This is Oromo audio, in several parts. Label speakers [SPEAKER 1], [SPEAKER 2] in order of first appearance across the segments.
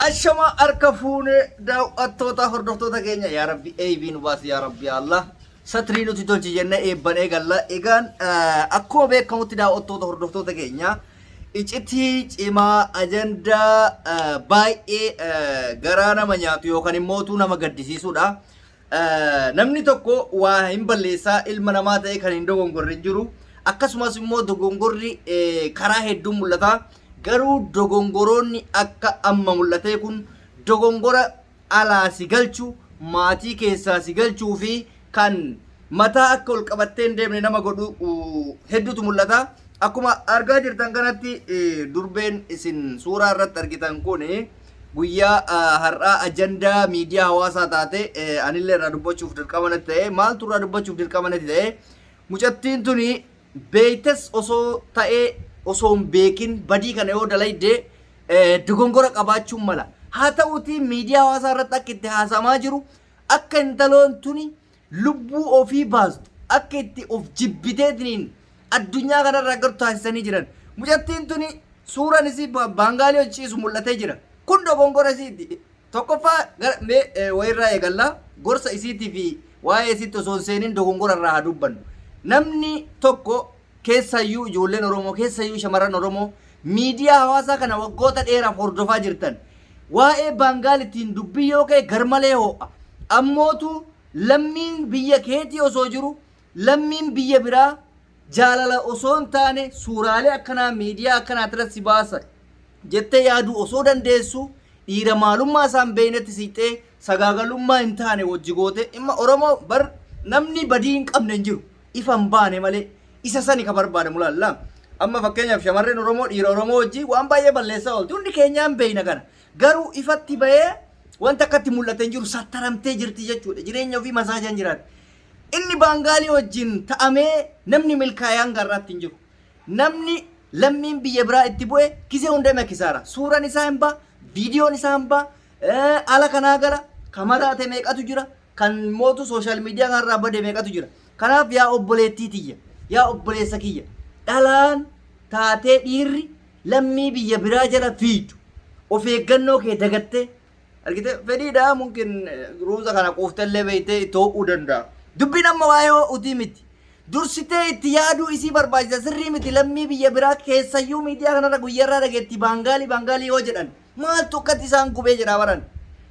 [SPEAKER 1] Ashama harka fuune daawwattoota hordoftoota keenya, yaa Rabbi eebii nu baasi, yaa Rabbi yaa Allah satrii nuti tolchi jenne eebban eegalla. Egaan akkuma beekamutti daawwattoota hordoftoota keenya, icitii cimaa ajandaa baay'ee garaa nama nyaatu yookaan immootuu nama gaddisiisudha. Namni tokko waa hin balleessaa, ilma namaa ta'e kan hin dogongorre hin jiru. Akkasumas immoo dogongorri karaa hedduun mul'ata. Garuu dogongoroonni akka amma mul'atee kun dogongora alaa si galchu, maatii keessaa si galchuu fi kan mataa akka ol qabattee hin deemne nama godhu hedduutu mul'ata. Akkuma argaa jirtan kanatti durbeen isin suuraa irratti argitan kun guyyaa har'aa ajandaa miidiyaa hawaasaa taate. Anillee irraa dubbachuuf dirqama natti ta'e. Maaltu irraa dubbachuuf dirqama natti ta'e? Mucattiin tuni beeytes osoo ta'ee osoo hin beekin badii kana yoo dalayde dogongora qabaachuun mala. Haa ta'uutii miidiyaa hawaasaa irratti akka itti haasamaa jiru, akka intaloon tuni lubbuu ofii baastu, akka itti of jibbiteetiniin addunyaa kanarraa gartu taasisanii jiran. Mucattiin tuni suuraan isii baangaalii hojii mul'atee jira. Kun dogongora isiiti. Tokkoffaa mee wayirraa eegallaa, gorsa isiitii fi waa'ee isiitti osoo hin seenin dogongora irraa haa dubbannu. Namni tokko, keessayyuu ijoolleen Oromoo, keessayyuu shamarran Oromoo miidiyaa hawaasaa kana waggoota dheeraaf hordofaa jirtan, waa'ee baangaalittiin dubbii yoo ka'e garmalee ho'a. Ammootu lammiin biyya keetii osoo jiru lammiin biyya biraa jaalala osoo hin taane suuraalee akkanaa miidiyaa akkanaa irratti si baasa jettee yaaduu osoo dandeessu, dhiira maalummaa isaan beeynetti siixee sagaagalummaa hin taane wajji goote. Imma Oromoo bar namni badii hin qabne hin jiru, ifa hin baane malee. Isa sani ka barbaadamu laalla. Amma fakkeenyaaf shamarreen Oromoo dhiira Oromoo wajji waan baay'ee balleessaa oolti, hundi keenyaan beeyna kana. Garuu ifatti bahee wanta akkatti mul'ate hin jiru, sattaramtee jirti jechuudha. Jireenya ofii masaajaan jiraatti. Inni baangaalii wajjin ta'amee namni milkaa'ee hanga har'aatti hin jiru. Namni lammiin biyya biraa itti bu'e gisee hunda hima kisaara. Suuraan isaa hin ba'a, viidiyoon isaa hin ba'a, ala kanaa gala, kan maraate meeqatu jira, kan mootu social media kanarraa bade meeqatu jira. Kanaaf yaa obboleettii tiyya, yaa obboleessa kiyya, dhalaan taatee dhiirri lammii biyya biraa jala fiidu of eeggannoo kee dagattee argite fedhiidha mungkin ruuza kana quuftellee beeytee itti ho'uu danda'a. Dubbiin amma waa'ee ho'uutii miti. Dursitee itti yaaduu isii barbaachisa, sirrii miti. Lammii biyya biraa keessayyuu miidiyaa kanarra guyyaarraa dhageetti baangaalii baangaalii yoo jedhan maaltu akkatti isaan gubee jedhaa baran.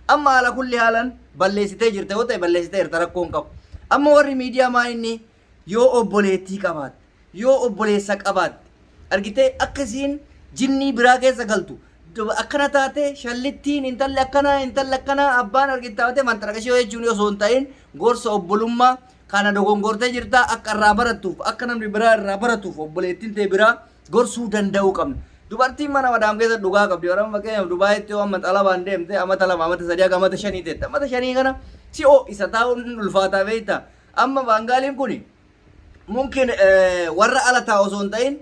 [SPEAKER 1] Amma haala kulli haalan balleessitee jirte yoo ta'e balleessitee jirta, rakkoo hin qabu. Amma warri miidiyaa maa inni yoo obboleettii qabaatte, yoo obboleessa qabaatte, argitee akka isiin jinnii biraa keessa galtu akkana taate, shallittiin intalli akkanaa intalli akkanaa abbaan argite taate manxaraqashee jechuun osoo hin ta'in, gorsa obbolummaa kana dogongortee jirtaa akka irraa barattuuf, akka namni biraa irraa baratuuf obboleettiin ta'e biraa gorsuu danda'uu qabna. Dubartiin mana madaam keessa dhugaa qabdi. Warra fakkeenyaaf Dubaayitti yoo amma xalabaan deemte amata 2, amata 3 haga amata 5 teette. Amata 5 kana si isa taa'uun ulfaataa beektaa. Amma baangaaliin kuni mungkin warra ala taa'u osoo hin ta'in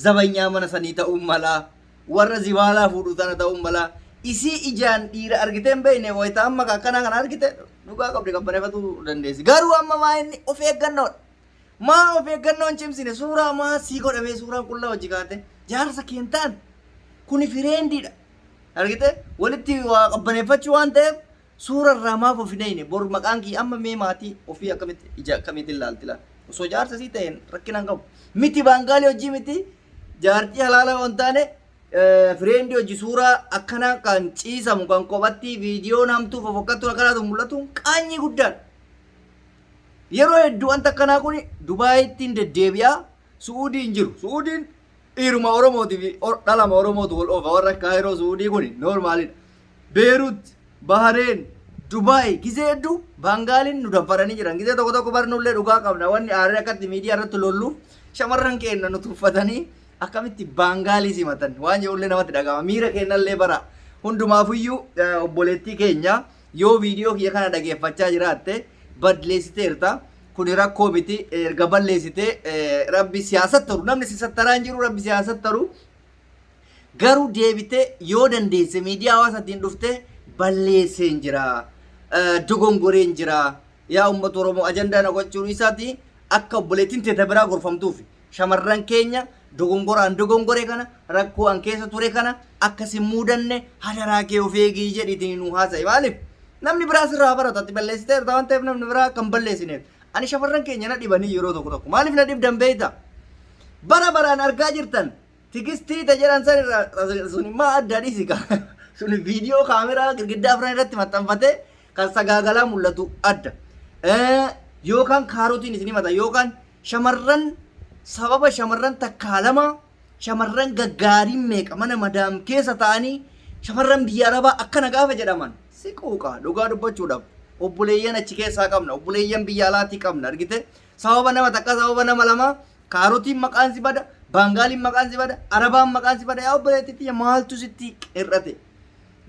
[SPEAKER 1] zabanyaa mana sanii ta'uu mala, warra zibaalaa fuudhu tana ta'uu mala. Isii ijaan dhiira argitee hin beekne wayita amma akkanaa kana argite dhugaa qabdi, qabbaneeffatuu dandeessi. Garuu amma maa inni of eeggannoodha. Maa of eeggannoo hin cimsine? Suuraa maa sii godhamee suuraan qullaa hojii kaate jaarsa kee hin ta'an kuni friendiidha. Argite walitti waa qabbaneeffachuu waan ta'eef suura irraa maaf of hin eegne? Bor maqaan kiyya amma mee maatii ofii akkamitti ija akkamiitiin laalti laata? Osoo jaarsa sii ta'een rakkina hin qabu. Miti baangaalii hojii miti, jaartii halaalaa waan taane friendii hojii suuraa akkanaa kan ciisamu, kan kophatti viidiyoon hamtuu fofokkattuun akkanaatu mul'atu qaanyii guddaadha. Yeroo hedduu wanta akkanaa kun Dubaayitti hin deddeebi'aa, Su'uudii hin jiru. Su'uudiin dhiiruma Oromootii fi dhalama Oromootu wal oofa. Warra Kaayiroo Su'uudii kun normalidha. Beerut, Bahareen, Dubaay gizee hedduu Baangaaliin nu danfaranii jiran. Gizee tokko tokko barnullee dhugaa qabna. Wanni aaree akkatti miidiyaa irratti lolluuf shamarran keenya nu tuffatanii akkamitti Baangaalii simatan waan jedhullee namatti dhaga'ama. Miira keenyallee bara. Hundumaafuyyuu obboleettii keenya, yoo viidiyoo kiyya kana dhageeffachaa jiraatte, balleessiteerta. Kuni rakkoo miti. Erga balleessitee Rabbi siyaasattaru. Namni si sattaraa hin jiru, Rabbi siyaasattaru. Garuu deebitee yoo dandeesse miidiyaa hawaasaatiin dhuftee balleesseen jira. Dogongoreen jira. Yaa uummata Oromoo, ajandaa na gochuun isaati akka obboleettiin teeta biraa gorfamtuuf shamarran keenya Dogongora an dogongore kana, rakkoo an keessa ture kana akka sin muudanne hadaraa kee of eegii jedhiitiin nu haasa'i. Maaliif? Namni biraa sirraa barata. Ati balleessiteerta waan ta'eef namni biraa akka hin balleessineef. Ani shamarran keenya na dhibanii yeroo tokko tokko. Maaliif na dhibdan beektaa? Bara baraan argaa jirtan Tigistii ta jedhan san irraa sun immoo adda dhiisi ka. Sun viidiyoo kaameraa girgiddaa afran irratti maxxanfatee kan sagaagalaa mul'atu adda. Yookaan kaarotiin isin himata yookaan shamarran sababa shamarran takkaa lama shamarran gaggaariin meeqa mana madaam keessa ta'anii shamarran biyya arabaa akkana gaafa jedhaman si quuqa. Dhugaa dubbachuudhaaf obboleeyyan achi keessaa qabna, obboleeyyan biyya alaatii qabna. Argite, sababa nama takka, sababa nama lama kaarotiin maqaan si bada, baangaaliin maqaan si bada, arabaan maqaan si bada. Yaa obboleettii tiyya, maaltu sitti hir'ate?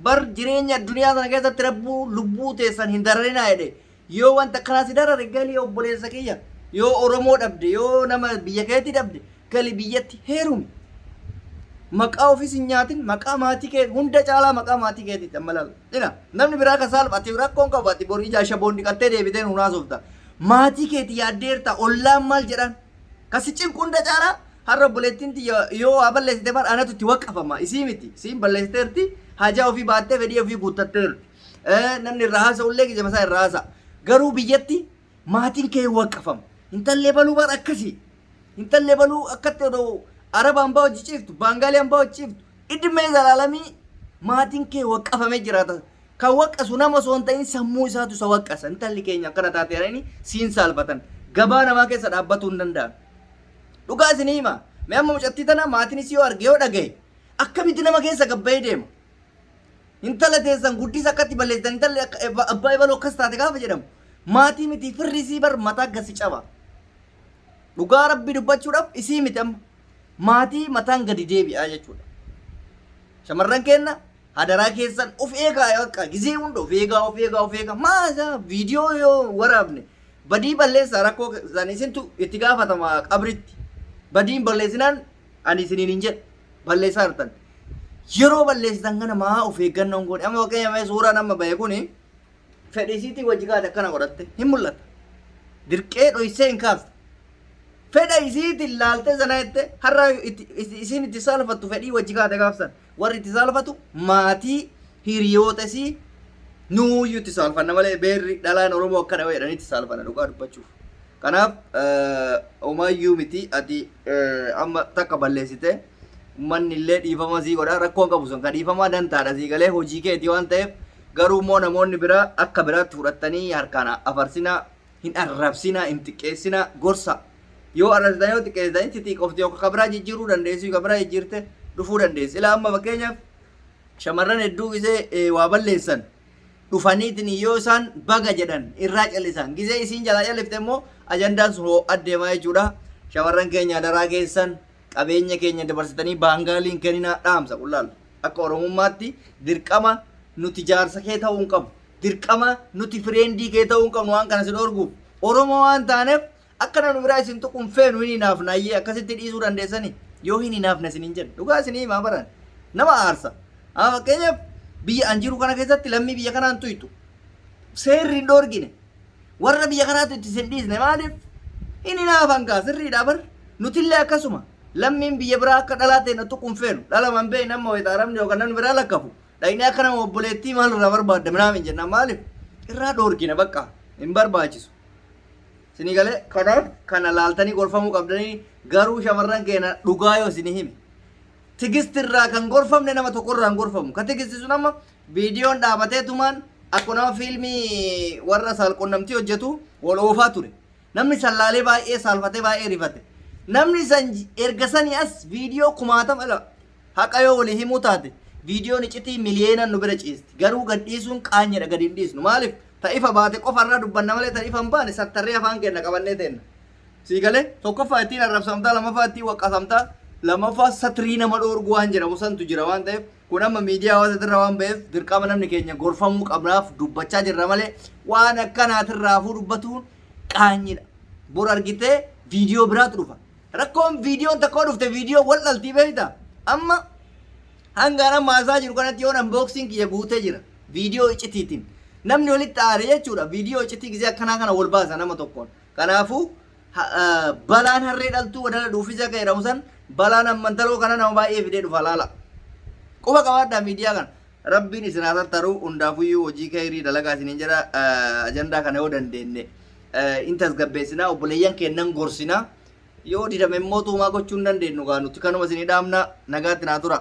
[SPEAKER 1] Bar jireenya addunyaa sana keessatti rabbuu lubbuu teessan hin dararinaa jedhe. Yoo wanta akkanaa si darare, gali obboleessa kiyya. Yoo Oromoo dhabde, yoo nama biyya keetii dhabde, gali biyyatti heerumi. Maqaa ofiis hin nyaatin, maqaa maatii kee hunda caalaa maqaa maatii keetiiti amma laal. Ina namni biraa ka saalfa ati rakkoon qabu, ati borii ijaa shaboon dhiqattee deebitee nuun haasofta. Maatii keeti yaaddeerta, ollaan maal jedhan? Kasi cinqu hunda caalaa har'a obboleettiin tiyya yoo waa balleessite bar anatu itti waqqafama, isii miti. Isiin balleessiteerti, hajaa ofii baattee fedhii ofii guuttatteerti. Namni irraa haasa'ullee gizema isaa irraa haasa'a. Garuu biyyatti maatiin kee waqqafama. Intallee baluu bar akkasii. Intallee baluu akkatti odoo araba hambaa hojii ciiftu, baangaalii hambaa hojii ciiftu, idmee zalaalamii maatiin kee waqqafamee jiraata. Kan waqqasu nama osoo hin ta'in sammuu isaatu isa waqqasa. Intalli keenya akkana taate jedhanii siin saalfatan. Gabaa namaa keessa dhaabbatuu hin danda'an. Dhugaa isinii hima. Mee amma mucattii tana maatiin isii yoo arge, yoo dhagaye, akkamitti nama keessa gabbayee deema? Intala teessan guddisa akkatti balleessitan, intalli abbaa ebaluu akkas taate gaafa jedhamu maatii miti firri isii bar mataa gasi caba. Dhugaa rabbi dubbachuudhaaf isii miti amma maatii mataan gadi deebi'aa jechuudha. Shamarran keenya, hadaraa keessan of eegaa. Bakka gizee hunda of eegaa, of eegaa, of eegaa. Maasa viidiyoo yoo waraabne badii balleessaa, rakkoo san isintu itti gaafatama qabritti. Badiin balleessinaan ani isiniin hin jedhu, balleessaa jirtan. Yeroo balleessitan kana maa of eeggannoon godhe? Amma fakkeenyaaf mee suuraan amma bahe kuni fedhii isiitii wajji kaate akkana godhatte hin mul'ata. Dirqee dhoysee hin kaafte. Fedha isiitiin laaltee sana jette har'a isiin itti saalfattu fedhii wajji kaate gaafsan. Warri itti saalfatu maatii, hiriyoota isii, nuuyyuu itti saalfanna malee beerri dhalaan Oromoo akkana yoo jedhanii itti saalfanna dhugaa dubbachuuf. Kanaaf homaayyuu miti, ati amma takka balleessite uummanni illee dhiifama sii godha, rakkoon qabu sun kan dhiifamaa dantaadha sii galee, hojii keetii waan ta'eef. Garuu immoo namoonni biraa akka biraatti fudhattanii harkaan afarsinaa, hin arrabsinaa, hin xiqqeessinaa, gorsa. Yoo arrabsitan, yoo xiqqeessitan, itti xiqqoofte yookaan kan biraa jijjiiruu dandeessu, kan biraa jijjiirte dhufuu dandeessi. Ilaa, amma fakkeenyaaf shamarran hedduu gisee waa balleessan dhufaniitiin yoo isaan baga jedhan irraa callisan. Gisee isiin jalaa callifte immoo ajandaan sun ho'aa deemaa jechuudha. Shamarran keenya, hadaraa keessan qabeenya keenya dabarsitanii baangaaliin kenninaa dhaamsa qullaal. Akka Oromummaatti dirqama nuti jaarsa kee ta'uu hin qabnu. Dirqama nuti friendii kee ta'uu hin qabnu waan kana si dhorguuf. Oromoo waan taaneef akka namni biraa isin tuquun feenu hin hinaafna, ayyee akkasitti dhiisuu dandeessanii yoo hin hinaafne isin hin jedhu. Dhugaa isin himaa, baran nama aarsa. Amma fakkeenyaaf biyya an jiru kana keessatti lammii biyya kanaan tuytu seerri hin dhoorgine, warra biyya kanaatu itti isin dhiisne. Maaliif hin hinaafan kaa? Sirriidha bar. Nutillee akkasuma lammiin biyya biraa akka dhalaa ta'e na tuquun feenu. Dhala man beekne amma wayita arabni yookaan namni biraa lakkafu dhaqnee akka nama obboleettii maal irraa barbaadda minaamin hin jennaan. Maaliif irraa dhoorgina? Bakka hin barbaachisu. Isinii galee? Kanaaf kana laaltanii gorfamuu qabdanii. Garuu shamarran keenya, dhugaa yoo isinii hime, Tigisti irraa kan gorfamne nama tokko irraa hin gorfamu. Ka Tigisti sun amma viidiyoon dhaabatee tumaan akkuma nama fiilmii warra saalqunnamtii hojjetu wal oofaa ture. Namni sallaalee baay'ee saalfatee baay'ee rifate. Namni san erga sanii as viidiyoo kumaatama ila haqa yoo walii himuu taate viidiyoon icitii miliyeenaan nu bira ciisti. Garuu gad dhiisuun qaanyedha, gad hin dhiisnu. Maaliif? Ta ifa baate qofa irraa dubbanna malee ta ifa hin baane sattarree afaan keenya qabannee teenna. Sii galee? Tokkoffaa ittiin arrabsamtaa, lammaffaa ittiin waqqasamtaa, lammaffaa satrii nama dhoorgu waan jedhamu santu jira waan ta'eef, kun amma miidiyaa hawaasatirra waan ba'eef dirqama namni keenya gorfamuu qabnaaf dubbachaa jirra malee waan akkanaatirraafuu dubbatuun qaanyidha. Bor argitee viidiyoo biraatu dhufa. Rakkoon viidiyoon takka dhufte viidiyoo wal dhaltii beektaa? Amma hanga amma haasaa jiru kanatti yoon unboxing kiyya guutee jira. Viidiyoo icitiitiin. Namni walitti aare jechuudha. Viidiyoo icitii gisee akkanaa kana wal baasa nama tokkoon. Kanaafuu Balaan harree dhaltuu wadala dhuufisa akka jedhamu san balaan ammantaloo kana nama baay'ee fidee dhufa laala. Quba qabaadhaa miidiyaa kana. Rabbiin isin haa tattaru hundaafuyyuu hojii kayrii dalagaa isiniin jedha ajandaa kana yoo dandeenye in tasgabbeessinaa obboleeyyan keennan gorsinaa yoo didame immoo tuumaa gochuu hin dandeenyu gaa nuti kanuma isinii dhaamna nagaatti naa tura.